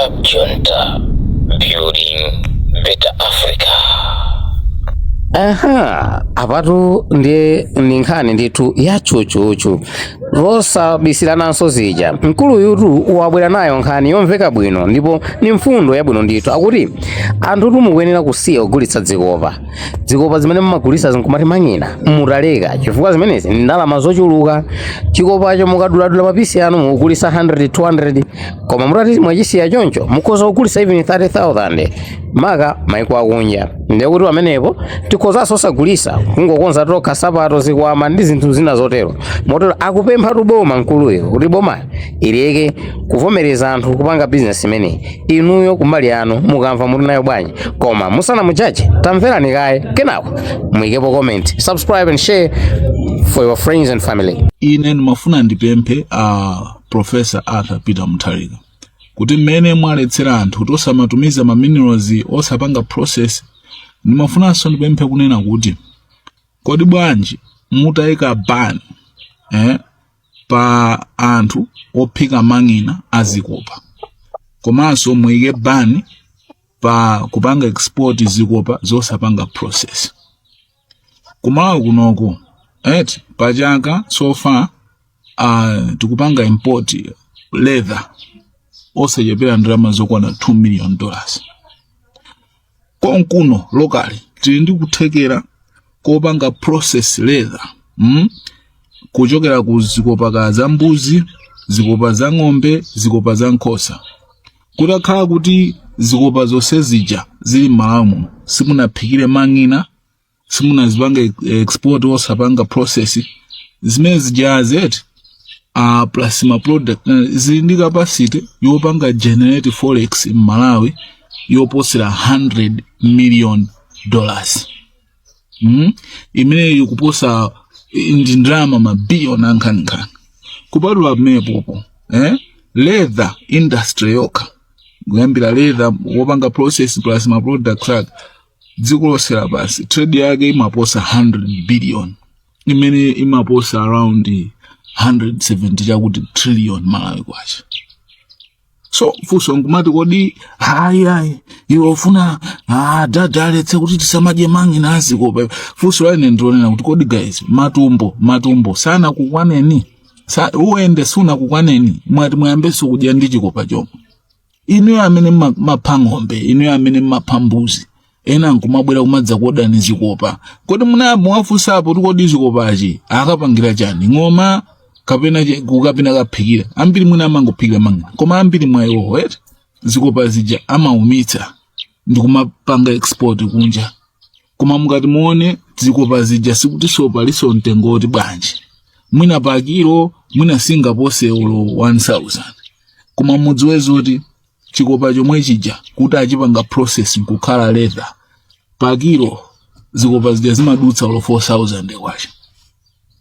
Cab Junta, building better Africa. Aha, apatu ndiye ndi nkhani ndithu ya tchutchutchu, zosabisirananso zija. Mkuluyutu wabwera nayo nkhani yomveka bwino ndipo ni mfundo yabwino ndithu. Akuti anthutu mukuyenera kusiya kugulitsa zikopa, zikopa zimene mumagulitsa zinkumati mang'ina, mutaleka, chifukwa zimenezi ndi ndalama zochuluka. Chikopacho mukaduladula mapisi anu mukugulitsa 100, 200, koma mutati mwachisiya choncho mukhoza kugulitsa even 30,000 maka maiko akunja. Ndiye kuti pamenepo tikhozanso osagulitsa, kungokonza tokha sapato, zikwama ndi zinthu zina zotero. Motero akupempha boma mkuluyo kuti boma ileke kuvomereza anthu kupanga bizinesi imeneyi. Inuyo kumbali yanu mukamva muli nayo bwanji? Koma musanamujaje, tamverani kaye, kenako muyikepo comment, subscribe and share for your friends and family. Ine ndimafuna ndipemphe a Professor Arthur Peter Mutharika kuti mmene mwaletsera anthu kuti osamatumiza ma minerals osapanga process, ndimafunanso ndipemphe kunena kuti kodi bwanji mutayika ban pa anthu ophika mang'ina azikopa, komanso muyike ban pa kupanga export zikopa zosapanga process Kumalawi kunoko? Eti pachaka so far tikupanga import leather osachepera ndalama zokwana $2 million. Konkuno locally tili ndi kuthekera kopanga process leather, Kuchokera ku zikopa za mbuzi, zikopa za ng'ombe, zikopa za nkhosa. Kutakhala kuti zikopa zonse zija zili m'Malawi muno simunaphikire mang'ina, simunazipanga export osapanga process, zimene zijazi eti plus ma product zili ndi capacity yopanga generate forex m'Malawi yoposera $100 million, Imeneyi ikuposa, ndi ndalama mabiliyoni ankhaninkhani. Kupatula pamenepopo, leather industry yokha, kuyambira leather wopanga process plus ma products ake, dziko lonse lapansi trade yake imaposa 100 billion, imene imaposa around 170 chakuti trillion Malawi kwacha. So funso nkumati, kodi hayi ayi, iwe ufuna dada aletse kuti tisamadye mang'ina azikopa? Funso laine ndionena kuti kodi guys, matumbo matumbo sana kukwaneni sa, uwende suna kukwaneni, mwati mwayambenso kudya ndi chikopa chomwe? Inuyo amene mapha ng'ombe, inuyo amene mmapha mbuzi, ena nkumabwera kumadza kuodani zikopa, kodi muna mwafunsapo kuti kodi zikopachi akapangira chani? Ng'oma kapena kukapena kaphikira? Ambiri mwina amangophikira mang'ina, koma ambiri mwa iwowo eti zikopa zija amaumitsa ndi kumapanga export kunja. Koma mukati muone zikopa zija, sikuti sopaliso mtengo woti bwanji, mwina pa kilo mwina singapose ulo 1000. Koma mudziwe zoti chikopa chomwe chija kuti achipanga process nkukhala leather, pa kilo zikopa zija zimadutsa ulo 4000 kwacha.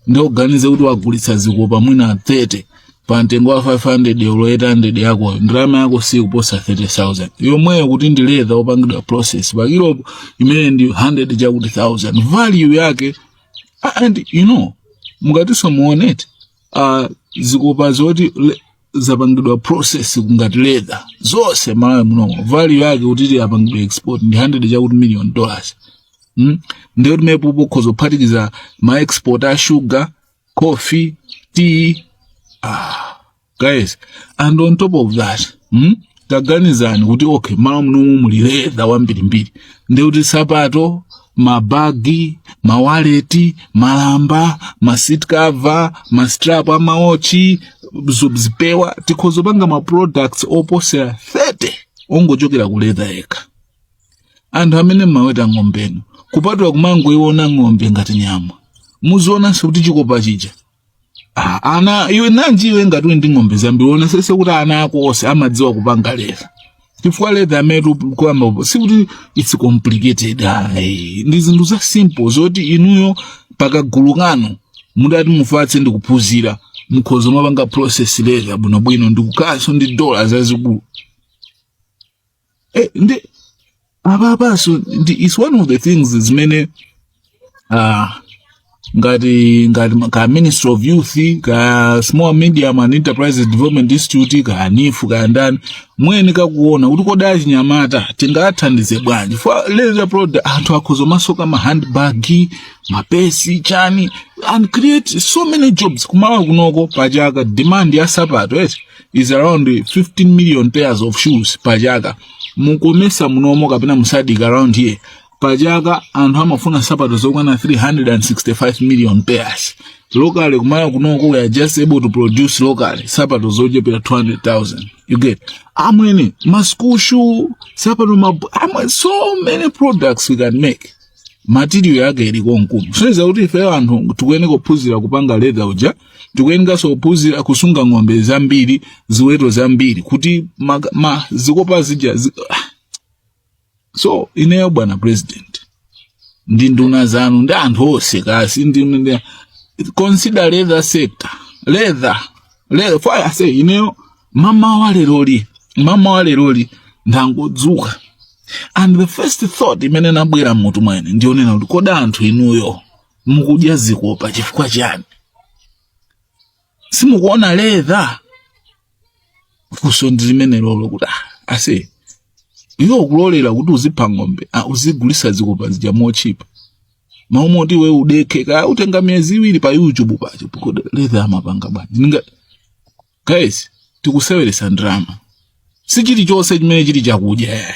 Ndioganize kuti wagulitsa zikopa mwina 30 pa mtengo wa 500 ulo 800 yako, ndalama yako sikuposa 30,000 yomweyo kuti ndi leather wopangidwa process pa kilo, imene ndi 100 chakuti 1000 value yake. And mukatinso muonete zikopa zoti zapangidwa process ngati leather zonse Malawi munomo, value yake kuti yapangidwa export ndi 100 chakuti million dollars, Ndiyo timepo ukhoza kuphatikiza ma export a sugar, coffee, tea. Guys, and on top of that, Taganizani kuti okay, malo munomu muli leather wambirimbiri, ndikuti sapato, mabagi, mawaleti, malamba, ma seat cover, ma strap amaochi, zipewa, tikhoza kupanga ma products oposera 30 ongochokera ku leather yekha. Anthu amene mmaweta ng'ombeno, kupatula kumangoiona ng'ombe ngati nyama, muzionanso kuti chikopa chija. Ana iwe nanji, iwe ngati uli ndi ng'ombe zambiri, onesese kuti ana ako onse amadziwa kupanga leather, chifukwa leather amene kuyamba sikuti it's complicated ayi, ndi zinthu za simple zoti inuyo pakagulu kanu mudati mufatse ndi kuphunzira, mukhoza mapanga process leather bwinobwino ndikukhalanso ndi dola zazikulu. Ndi apapaso ndi, it's one of the things zimene Ngati ka Ministry of Youth, ka Small, Medium and Enterprises Development Institute, ka NEEF, ka ndani, mwene kakuona kuti kodi achinyamata tingathandize bwanji for leather product. Anthu akhoza masoka ma handbag, mapesi, chani, and create so many jobs. Kumalawi kunoko pachaka demand ya sapato eti is around 15 million pairs of shoes pachaka. Mu COMESA munomo kapena mu SADC around here, pachaka anthu amafuna sapato zokwana 365 million pairs. Locally kumalawi kunoko we are just able to produce locally sapato zochepera 200,000. You get, amwene, ma school shoe, sapato, amwe, so many products we can make. Material yake ili konkuno. Soiza kuti ife anthu tikuyeneka kuphunzira kupanga leather uja, tikuyenekanso kuphunzira kusunga ng'ombe zambiri, ziweto zambiri, kuti ma zikopa zija So ineyo, bwana president ndi nduna zanu ndi anthu onse kasi ndi consider leather sector, leather. For I say, ineyo mama wa leroli ndangodzuka and the first thought imene nabwera mmutu mwene ndionena kuti kodi anthu inuyo mukudya zikopa chifukwa chani? Simukuona leather? Funso ndi limene lolo kuti ah, ase iwe ukulolera kuti uzipha ng'ombe, ah, uzigulisa zikopa zija mochipa maumoti iwe udekhe ka utenga miyezi 2 pa YouTube pacho kodi leather amapanga bwanji? Ninga guys, tikuseweresa ndalama, si chilichonse chimene chili chakudya.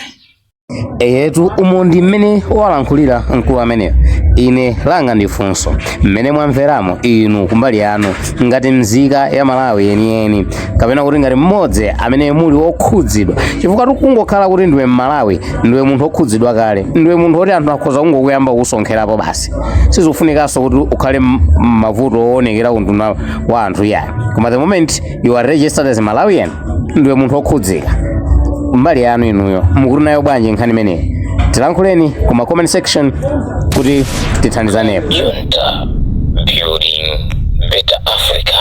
Eyetu, umu ndi mmene walankhulira mkulu ameneyo. Ine langa ndi funso: mmene mwamveramo inu kumbali yanu ngati mzika ya Malawi yeniyeni, kapena kuti ngati mmodzi amene muli wokhudzidwa, chifukwa tikungokhala kuti ndiwe Mmalawi, ndiwe munthu wokhudzidwa kale, ndiwe munthu woti anthu akhoza kungokuyamba kusonkherapo basi, sizikufunikanso kuti ukhale m'mavuto owonekera kuntuna wa anthu yayi, koma the moment you are registered as a Malawian, ndiwe munthu wokhudzika. Mbali yanu inuyo mukuti nayo bwanji nkhani imeneyi? Tilankhuleni kuma comment section kuti tithandizanepo. Junta, building better Africa.